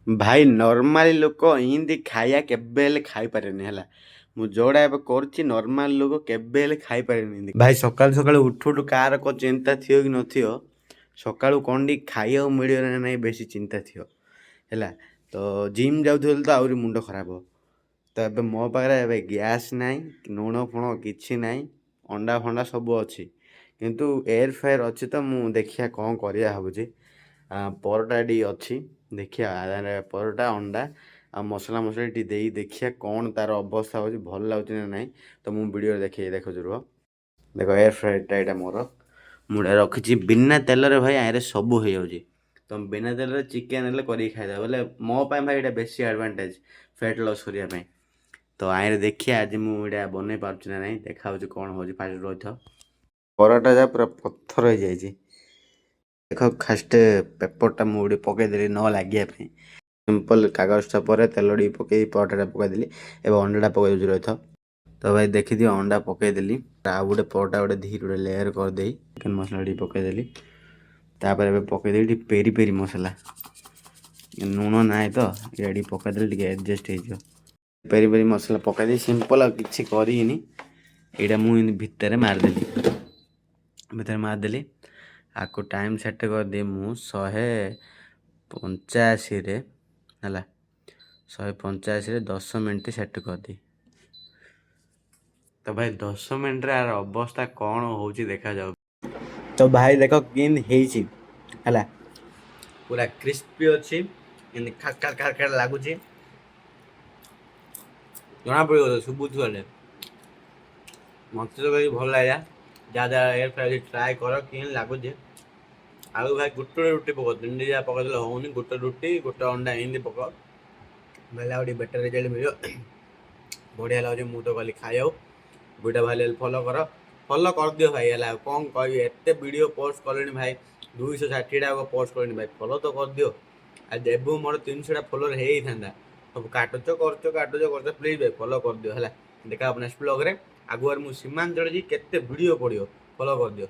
ଭାଇ, ନର୍ମାଲି ଲୋକ ଏମିତି ଖାଇବା କେବେ ହେଲେ ଖାଇପାରେନି, ହେଲା। ମୁଁ ଯୋଉଟା ଏବେ କରୁଛି, ନର୍ମାଲ ଲୋକ କେବେ ହେଲେ ଖାଇପାରେନି ଏମିତି। ଭାଇ, ସକାଳୁ ସକାଳୁ ଉଠୁ ଉଠୁ କାହାର କ'ଣ ଚିନ୍ତା ଥିବ କି ନଥିବ, ସକାଳୁ କ'ଣ ଟିକେ ଖାଇବାକୁ ମିଳିବ ନା ନାହିଁ ବେଶୀ ଚିନ୍ତା ଥିବ, ହେଲା। ତ ଜିମ୍ ଯାଉଥିବ ତ ଆହୁରି ମୁଣ୍ଡ ଖରାପ ହବ। ତ ଏବେ ମୋ ପାଖରେ ଏବେ ଗ୍ୟାସ୍ ନାହିଁ, ଲୁଣ ଫୁଣ କିଛି ନାହିଁ, ଅଣ୍ଡା ଫଣ୍ଡା ସବୁ ଅଛି, କିନ୍ତୁ ଏୟାର ଫ୍ରାୟର୍ ଅଛି। ତ ମୁଁ ଦେଖିବା କ'ଣ କରିବା ଭାବୁଛି। ପରଟା ଟିକେ ଅଛି, ଦେଖିବା ପରଟା, ଅଣ୍ଡା ଆଉ ମସଲା ମସଲି ଟିକେ ଦେଇ ଦେଖିବା କ'ଣ ତାର ଅବସ୍ଥା ହେଉଛି, ଭଲ ଲାଗୁଛି ନା ନାହିଁ। ତ ମୁଁ ଭିଡ଼ିଓରେ ଦେଖେଇ ଦେଖୁଛି, ରୁହ। ଦେଖ, ଏୟାର ଫ୍ରାୟର୍ଟା ଏଇଟା ମୋର। ମୁଁ ଏଇଟା ରଖିଛି। ବିନା ତେଲରେ ଭାଇ ଆରେ ସବୁ ହେଇଯାଉଛି। ତମେ ବିନା ତେଲରେ ଚିକେନ୍ ହେଲେ କରିକି ଖାଇଦେବ ବୋଲେ ମୋ ପାଇଁ ଭାଇ ଏଇଟା ବେଶୀ ଆଡ଼ଭାଣ୍ଟେଜ୍ ଫ୍ୟାଟ୍ ଲସ୍ କରିବା ପାଇଁ। ତ ଆଇରେ ଦେଖିବା ଆଜି ମୁଁ ଏଇଟା ବନେଇ ପାରୁଛି ନା ନାହିଁ, ଦେଖା ହେଉଛି କ'ଣ ହେଉଛି। ଫାଷ୍ଟ ରହିଥାଅ। ପରଟା ଯାହା ପୁରା ପଥର ହେଇଯାଇଛି। ଦେଖ, ଫାଷ୍ଟ ପେପରଟା ମୁଁ ଗୋଟେ ପକେଇଦେଲି ନ ଲାଗିବା ପାଇଁ। ସିମ୍ପଲ୍ କାଗଜଟା ପରେ ତେଲ ଟିକେ ପକେଇ ପରଟାଟା ପକେଇଦେଲି। ଏବେ ଅଣ୍ଡାଟା ପକେଇ ଦେଉଛି, ରହିଥାଅ। ତ ଭାଇ, ଦେଖିଦିଅ, ଅଣ୍ଡା ପକେଇଦେଲି। ଆଉ ଗୋଟେ ପରଟା ଗୋଟେ ଧୀରେ ଗୋଟେ ଲେୟର କରିଦେଇ ଚିକେନ୍ ମସଲା ଟିକେ ପକେଇଦେଲି। ତାପରେ ଏବେ ପକେଇଦେଲି ଟିକେ ପେରି ପେରି ମସଲା। ଲୁଣ ନାହିଁ ତ ଏଇଟା ଟିକେ ପକେଇଦେଲେ ଟିକେ ଆଡ଼ଜଷ୍ଟ ହେଇଯିବ। ପେରି ପେରି ମସଲା ପକେଇଦେଇ ସିମ୍ପଲ୍, ଆଉ କିଛି କରିନି। ଏଇଟା ମୁଁ ଏମିତି ଭିତରେ ମାରିଦେଲି, ଭିତରେ ମାରିଦେଲି। ଆକୁ ଟାଇମ୍ ସେଟ୍ କରିଦିଏ ମୁଁ 185ରେ, ହେଲା। 185ରେ 10 ମିନିଟ୍ ସେଟ୍ କରିଦିଏ। ତ ଭାଇ, 10 ମିନିଟ୍ରେ ଆର ଅବସ୍ଥା କ'ଣ ହେଉଛି ଦେଖାଯାଉ। ତ ଭାଇ, ଦେଖ କେମିତି ହେଇଛି, ହେଲା। ପୁରା କ୍ରିସ୍ପି ଅଛି, ଏମିତି ଖାଡ଼ ଖାଡ଼ ଖାଡ଼ ଖାଡ଼ ଲାଗୁଛି, ଜଣା ପଡ଼ିବ ତ ଶୁଭୁଥିବ। ହେଲେ ମତେ ତ ଭାଇ ଭଲ ଲାଗିଲା। ଯାହା ଯାହା ଏୟାର ଫ୍ରାୟର୍ ଟ୍ରାଏ କର, କେମିତି ଲାଗୁଛି। ଆଉ ଭାଇ, ଗୋଟେ ଗୋଟେ ରୁଟି ପକାଅ, ତିନିଟି ଯାହା ପକେଇଦେଲେ ହେଉନି। ଗୋଟେ ରୁଟି, ଗୋଟେ ଅଣ୍ଡା ଏମିତି ପକାଅ ବୋଇଲେ ଆଉ ଟିକେ ବେଟର୍ ରେଜଲ୍ଟ ମିଳିବ। ବଢ଼ିଆ ଲାଗୁଛି। ମୁଁ ତ ଗଲି ଖାଇବାକୁ। ଭିଡ଼ିଓ ଭଲ ହେଲେ ଫଲୋ କର, ଫଲୋ କରିଦିଅ ଭାଇ, ହେଲା। ଆଉ କ'ଣ କହିବି, ଏତେ ଭିଡ଼ିଓ ପୋଷ୍ଟ କଲିଣି ଭାଇ, 260ଟା ପୋଷ୍ଟ କଲିଣି ଭାଇ, ଫଲୋ ତ କରିଦିଅ। ଆଉ ଦେବୁ ମୋର 300ଟା ଫଲୋର ହେଇଯାଇଥାନ୍ତା। ସବୁ କାଟୁଛ, କରୁଛ, କାଟୁଛ, କରୁଛ। ପ୍ଲିଜ୍ ଭାଇ, ଫଲୋ କରିଦିଅ, ହେଲା। ଦେଖା ହବ ନେକ୍ସଟ ବ୍ଲଗ୍ରେ। ଆଗୁଆ ମୁଁ ସୀମାଞ୍ଚଳ ଯିବି, କେତେ ଭିଡ଼ିଓ ପଡ଼ିବ, ଫଲୋ କରିଦିଅ।